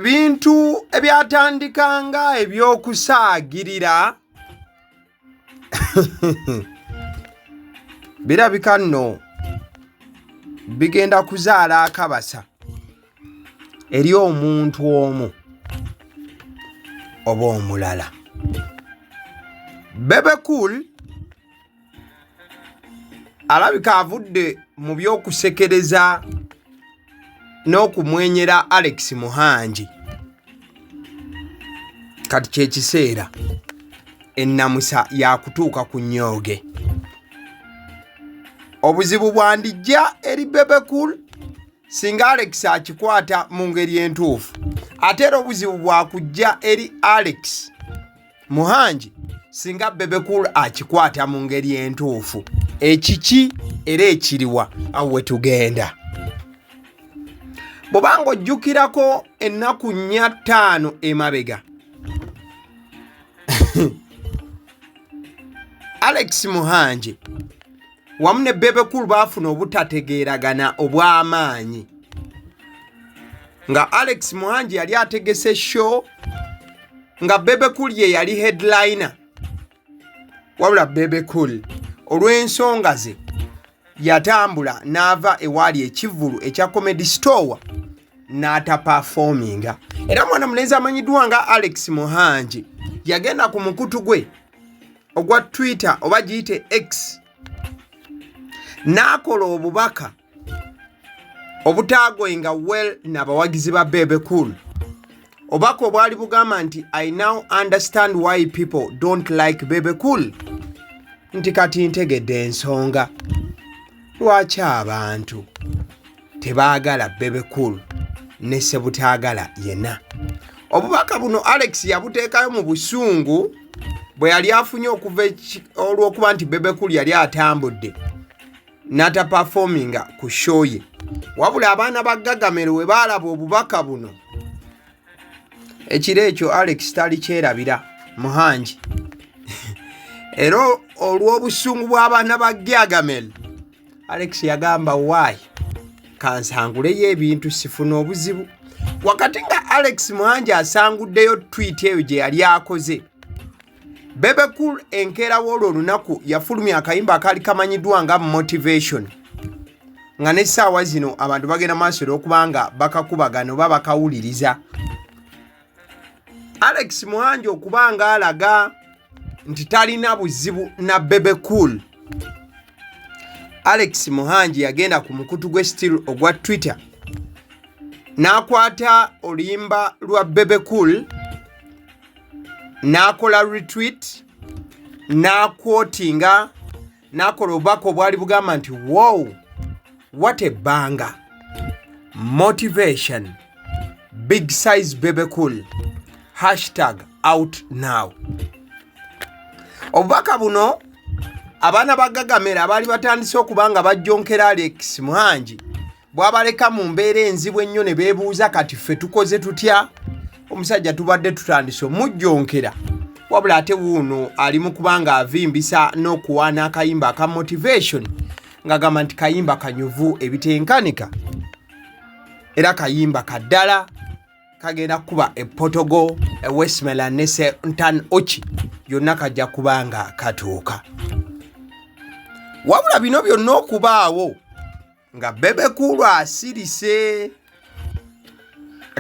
Ebintu ebyatandika nga eby'okusaagirira birabika nno bigenda kuzaala akabasa eri omuntu omu oba omulala. Bebe Cool alabika avudde mu by'okusekereza n'okumwenyera Alex Muhangi. Kati kyekiseera ennamusa yakutuuka ku nnyooge. Obuzibu bwandijja eri Bebe Cool singa Alex akikwata mu ngeri entuufu, ate era obuzibu bwakujja eri Alex Muhangi singa Bebe Cool akikwata mu ngeri entuufu. Ekiki era ekiriwa awo we tugenda. Bw'oba ng'ojjukirako ennaku 4 5 emabega, Alex Muhangi wamu ne Bebe Cool baafuna obutategeeragana obw'amaanyi nga Alex Muhangi yali ategese show nga Bebe Cool ye yali headliner, wabula Bebe Cool olw'ensonga ze yatambula n'ava ewaali ekivvulu ekya Comedy Store n'atapafominga. Era mwana mulenzi amanyiddwa nga Alex Muhangi yagenda ku mukutu gwe ogwa Twitter oba giyite X n'akola obubaka obutaagoinga well n'abawagizi ba Bebe Cool, obubaka obwali bugamba nti, "I now understand why people don't like Bebe Cool," nti kati ntegedde ensonga lwaki abantu tebaagala Bebe Cool ne Sebutaagala yenna. Obubaka buno Alex yabuteekayo mu busungu bwe yali afunye okuva olw'okuba nti Bebe Cool yali atambudde n'atapafominga ku show ye. Wabula abaana ba Gagamero we baalaba obubaka buno ekiro ekyo, Alex tali kyerabira Muhangi, era olw'obusungu bw'abaana ba Gagamel, Alex yagamba, "Waayi, kansanguleyo ebintu sifuna obuzibu." Wakati nga Alex Muhangi asanguddeyo tweet eyo gye yali akoze, Bebe Cool enkeera w'olwo olunaku yafulumya akayimba akaali kamanyiddwa nga Motivation, nga n'essaawa zino abantu bagenda maaso era okuba nga bakakubagana oba bakawuliriza. Alex Muhangi okuba nga alaga nti talina buzibu na Bebe Cool, Alex Muhangi yagenda ku mukutu gwe still ogwa Twitter n'akwata oluyimba lwa Bebe Cool n'akola retweet, n'akwotinga, n'akola obubaka obwali bugamba nti, "Wow, what a banger, Motivation, big size Bebe Cool, #OutNow." Obubaka buno abaana ba Gagamera abaali batandise okuba nga bajjonkera Alex Muhangi bwabaleka mu mbeera enzibu ennyo, ne beebuuza, "Kati ffe tukoze tutya? Omusajja tubadde tutandise omujjonkera, wabula ate wuuno ali mu kuba nga avimbisa n'okuwaana akayimba aka Motivation," ng'agamba nti kayimba kanyuvu ebitenkanika era kayimba kaddala kagenda kuba e Portugal, e Westmeland ne Sentan Ochi yonna kajja kuba nga katuuka. Wabula bino byonna okubaawo nga Bebe Cool asirise,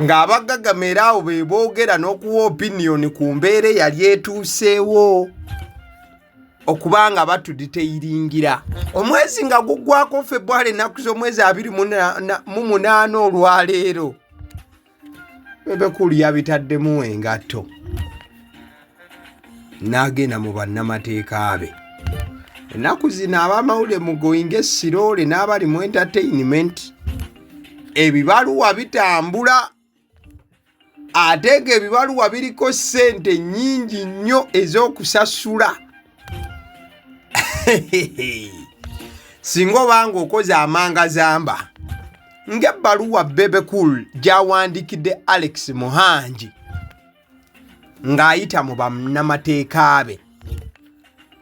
ng'abagagamera awo be boogera n'okuwa opinion ku mbeera eyali etuuseewo okuba nga batuditeyiringira omwezi nga guggwako Febwali, ennaku z'omwezi 28 olwaleero, Bebe Cool yabitaddemu engatto n'agenda mu bannamateeka be. Ennaku zino abamawulire mugoyinga essiroole n'abali mu entertainment, ebibaluwa bitambula, ate ng'ebibaluwa biriko ssente nnyingi nnyo ez'okusasula singa obanga okoze amangazamba ng'ebbaluwa Bebe Cool gy'awandiikidde Alex Muhangi ng'ayita mu bannamateeka be.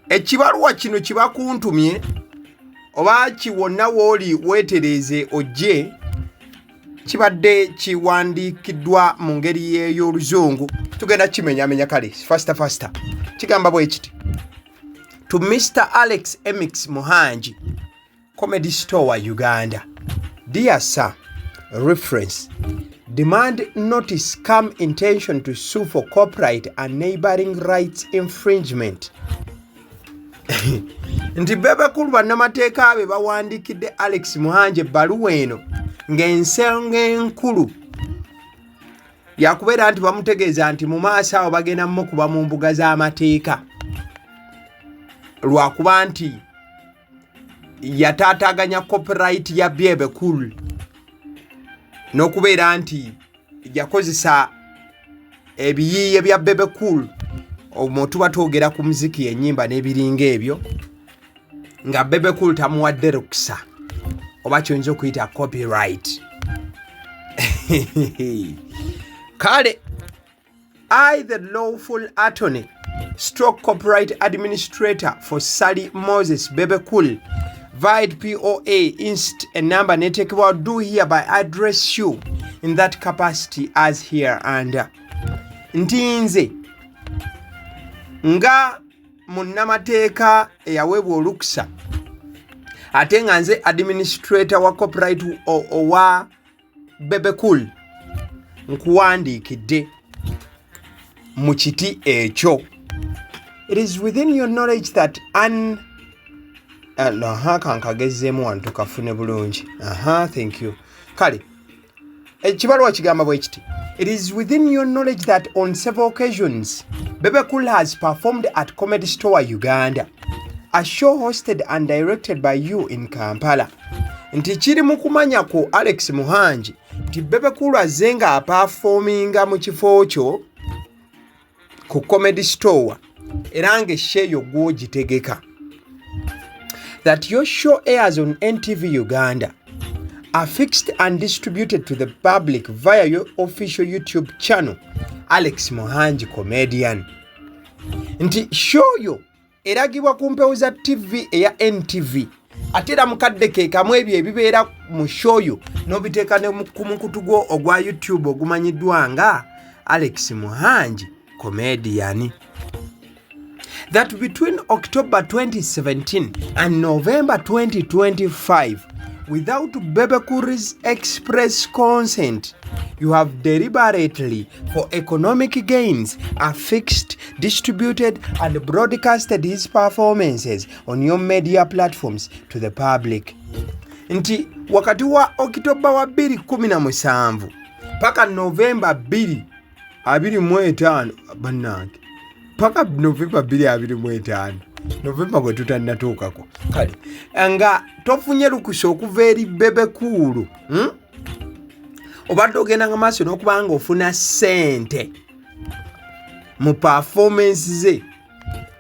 Ekibaluwa kino kibakuntumye oba kiwonna w'oli weetereeze ojje. Kibadde kiwandiikiddwa mu ngeri y'oluzungu, tugenda kimenyamenya. Kale faster faster, kigamba bwe kiti: "To Mr Alex Emix Muhangi, Comedy Store Uganda. Dear Sir, reference demand notice cum intention to sue for copyright and neighboring rights infringement." Nti Bebe Cool bannamateeka be bawandiikidde Alex Muhangi ebbaluwa eno ng'ensonga enkulu yakubeera nti bamutegeeza nti mu maaso awo bagenda mukuba mu mbuga z'amateeka lwakuba nti yataataaganya copyright ya Bebe Cool n'okubeera nti yakozesa ebiyiiye bya Bebe Cool. Omwo tuba twogera ku muziki, ennyimba n'ebiringa ebyo, nga Bebe Cool tamuwadde lukusa oba kyoyinza okuyita copyright. Kale, "I, the lawful attorney stroke copyright administrator for Sally Moses Bebe Cool, vide POA Inst a number netekebwa, do hereby address you in that capacity as hereunder." Nti nze nga munnamateeka eyaweebwa olukusa ate nga nze administrator wa copyright owa Bebe Cool, nkuwandiikidde mu kiti ekyo. "It is within your knowledge that an" aha, kankagezeemu wano tukafune bulungi. Aha, thank you. Kale ekibaluwa kigamba bwe kiti: "It is within your knowledge that on several occasions Bebe Cool has performed at Comedy Store Uganda, a show hosted and directed by you in Kampala." Nti kiri mu kumanya ku Alex Muhangi nti Bebe Cool azze nga aperforminga mu kifo kyo ku Comedy Store era ng'e show eyo gw'ogitegeka. "That your show airs on NTV Uganda, affixed and distributed to the public via your official YouTube channel, Alex Muhangi Comedian." Nti show yo eragibwa ku mpewo za TV eya NTV, ate era mukadde ke kamu ebyo ebibeera mu show yo n'obiteeka ne ku mukutu gwo ogwa YouTube ogumanyiddwa nga Alex Muhangi Comedian. "That between October 2017 and November 2025, without Bebe Cool's express consent, you have deliberately, for economic gains, affixed, distributed, and broadcasted his performances on your media platforms to the public." Nti wakati wa Okitoba wa 2017 paka Novemba 225, bannange, paka Novemba 225, Novemba gwe tutannatuukako, kale nga tofunye lukusa okuva eri Bebe Cool, Obadde ogendanga maaso n'okuba nga ofuna ssente mu performance ze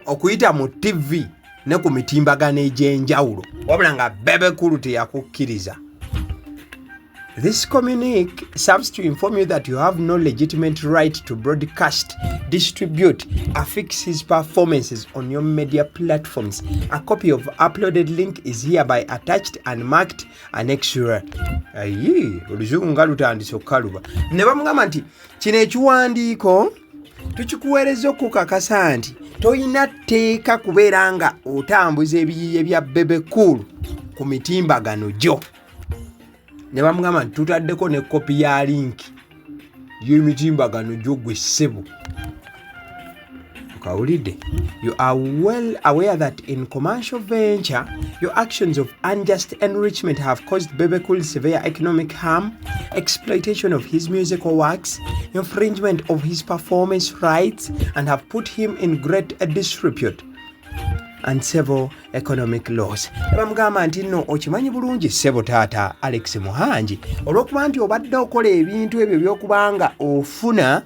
okuyita mu TV ne ku mitimbagano egy'enjawulo, wabula nga Bebe Cool teyakukkiriza. "This communique serves to inform you that you have no legitimate right to broadcast, distribute, affix his performances on your media platforms. A copy of uploaded link is hereby attached and marked annexure." Ayi, oluzungu nga lutandise okukaluba. Ne bamugamba nti kino ekiwandiiko tukikuweereza okukakasa nti toyina tteeka kubeera nga otambuza ebiyiiye bya Bebe Cool ku mitimbagano gyo. Ne bamugamba nti tutaddeko ne kopi ya link y'emitimbagano gyo gwe ssebo okawulidde. "You are well aware that in commercial venture, your actions of unjust enrichment have caused Bebe Cool severe economic harm, exploitation of his musical works, infringement of his performance rights, and have put him in great disrepute and several economic loss." Ne bamugamba nti nno okimanyi bulungi ssebo taata Alex Muhangi, olw'okuba nti obadde okola ebintu ebyo by'okubanga ofuna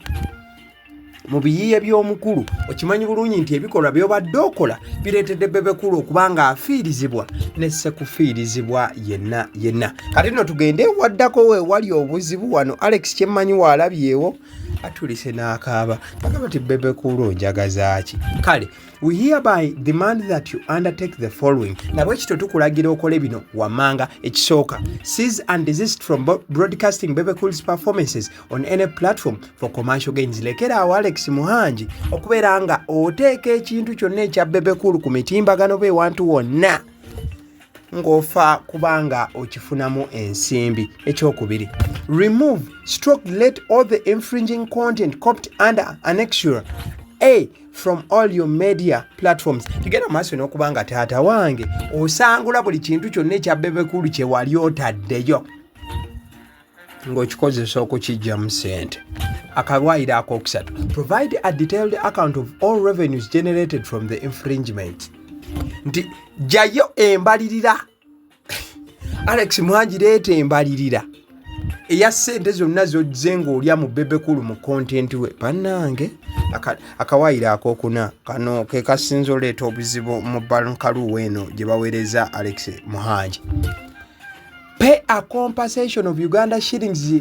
mu biyiiye by'omukulu, okimanyi bulungi nti ebikolwa by'obadde okola bireetedde Bebe Cool okuba nga afiirizibwa ne sekufiirizibwa yenna yenna. Kati nno tugende waddako we wali obuzibu wano. Alex kyemmanyi waalabyewo Atulise n'akaaba agamba ti Bebe Cool onjagazaaki? Kale, we hereby demand that you undertake the following. Nabwe kityo tukulagira okole bino wammanga. Ekisooka, cease and desist from broadcasting Bebe Cool's performances on any platform for commercial gains. Lekera awo Alex Muhangi okubeera nga oteeka ekintu kyonna ekya Bebe Cool ku mitimbagano be ewantu wonna ng'ofa kubanga okifunamu ensimbi. Ekyokubiri, remove stroke delete all the infringing content copied under Annexure A from all your media platforms. Tugenda maaso n'okuba nga taata wange osangula buli kintu kyonna ekya Bebe Cool kye wali otaddeyo ng'okikozesa okukiggyamu ssente. Akawaayiro akokusatu, provide a detailed account of all revenues generated from the infringement. Nti jjayo embalirira, Alex Muhangi, leeta embalirira eya ssente zonna zozze ng'olya mu Bebe Cool mu content we. Bannange, akawaayiro akokuna kano ke kasinza oleeta obuzibu mu bankaluwa eno gye baweereza Alex Muhangi. Pay a compensation of Uganda shillings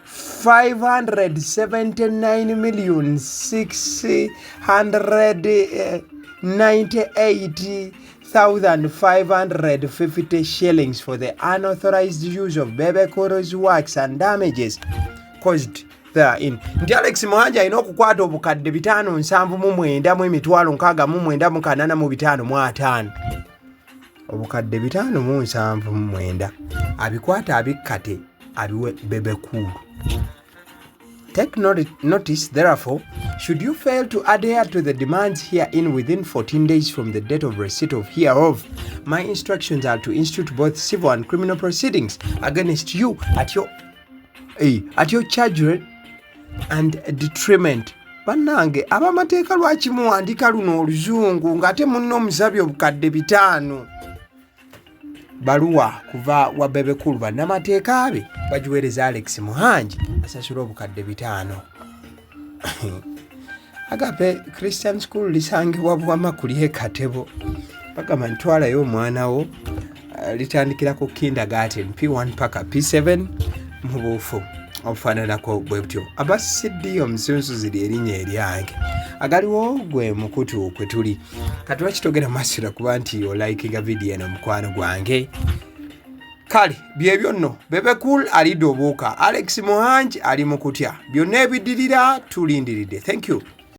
579 million 698,550 shillings for the unauthorized use of Bebe Cool's works and damages caused therein. Nti Alex Muhangi alina okukwata obukadde 579 mu emitwalo 69 885, obukadde 579, abikwata abikkate abiwe Bebe Cool. Take notice, therefore, should you fail to adhere to the demands herein within 14 days from the date of receipt of hereof, my instructions are to institute both civil and criminal proceedings against you at your charge and detriment. Bannange, abamateeka lwaki muwandika luno oluzungu ng'ate munno omusabye obukadde 500? Baluwa kuva wa Bebe Cool, bannamateeka be bagiweereza Alex Muhangi asasula obukadde 500. Agape Christian School lisangibwa Buwama kuli ekatebo. Bagamba ntwalayo omwana wo, litandikira ku kindergarten P1 paka P7 mu buufu obufaananako bwe butyo. Abasiddi omusunsuzi lyerinnya eryange, agaliwo gwe mukutu kwe tuli kati. Lwaki togenda masira kuba nti olikinga vidiyo eno, mukwano gwange? Kale byebyo nno. Bebe Cool alidde obuuka, Alex Muhangi ali mu kutya. Byonna ebidirira tulindiridde. Thank you.